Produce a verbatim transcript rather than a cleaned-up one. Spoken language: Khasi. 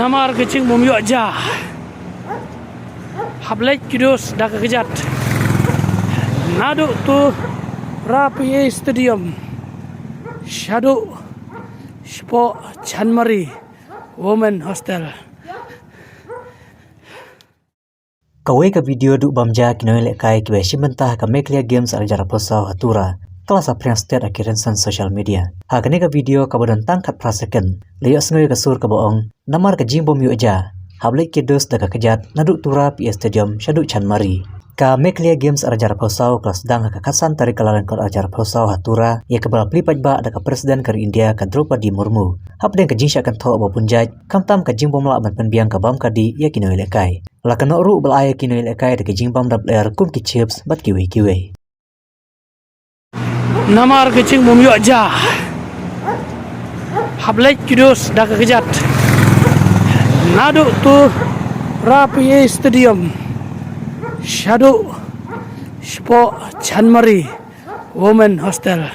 Namar ka jingbym ïoh ja, hap leit ki dos da ka kjat naduh Tura P A Stadium shaduh shapoh Chanmari Women Hostel. Kawei ka video duh bam ja ki nonglehkai kiba shim bynta ha ka Meghalaya Games ar hajar arphew saw ha Tura ka la saphriang stet ha ki rynsan social media. Ha kane ka video kaba don tang khatphra second, la ïohsngew ïa ka sur kaba ong, namar ka jingbym ïoh ja, hap leit ki dos da ka kjat naduh Tura P A Stadium shaduh Chanmari. Ka Meghalaya Games ar hajar arphew saw ka la sdang ha ka khatsan tarik Kyllalyngkot ar hajar arphew saw ha Tura, ïa kaba la plie paidbah da ka President ka ri India ka Droupadi Murmu. Hapdeng ka jingshah kynthoh ba bun jait, khamtam ka jingbym lah ban pynbiang ka bam ka dih ïa ki nonglehkai. La kynnoh ruh ba la ai ïa ki nonglehkai da ka jingbam dap lyer kum ki chips bad kiwei kiwei. Namar ka jingbym ïoh ja, hap leit ki dos da ka kjat naduh Tura P A Stadium shaduh shapoh Chanmari Women Hostel.